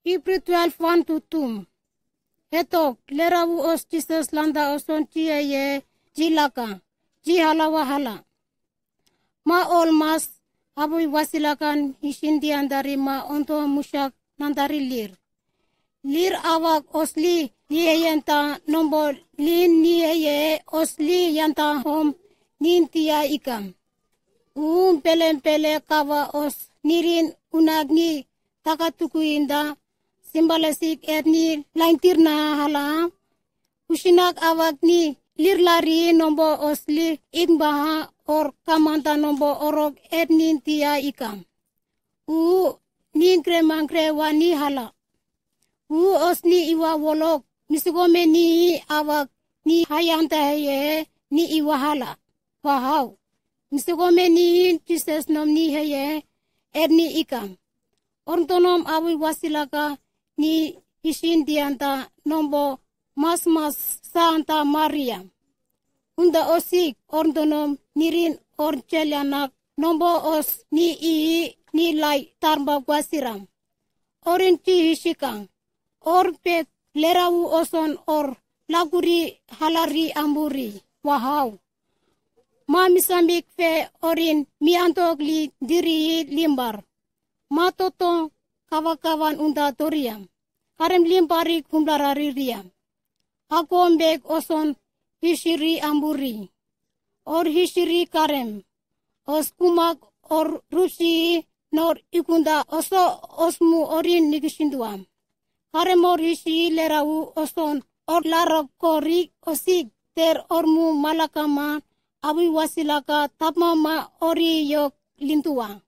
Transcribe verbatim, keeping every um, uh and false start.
Hebrew twelve one to two. Hetok, lerau os Jises landa oson ji-hehe, ji-laka, ji-halawa hela. Ma'ol mas, abui wasi-lakan hisin dian dari ma onto musak nandari lir. Lir awak os li, li heyen ta nombo lin ni hehe os li yanta hom nin tiha ika. Uun pelen pele kava os nirin unak ni taka tuku inda, simbalesik et ni laintir na hela. Husi nak awak ni lir lari nombo os li ikbaha or kamanta nombo orok et nin tiha ika. Uu nin kre mangkre wa ni hela. Uu os ni iwa wolok, misigome ni awak ni hayanta hehe ni iwa hela. Wahau. Misigome ni Jises nom ni hehe et ni ika. Orntonom abui wasi-laka ni hisin dian ta nombo mas mas santa Maria. Unda osik orntonom nirin ornchelianak nombo os ni i ni lai tarba wasiram. Orin ji hisikan. Or pek lerau oson or lakuri halari amburi. Wahau. Ma misambik fe orin miantok li diri limbar. Ma toton kava-kavan unda toriam. Karem limbarik humlarari riam. Ako mbek oson hisiri amburi. Or hisiri karem. Os kumak or rusi nor ikunda oso osmu orin nikisinduam. Karem or hisi lerau oson or larok korik osik ter ormu malakama abui wasi-laka tapma ma ori yok lintua.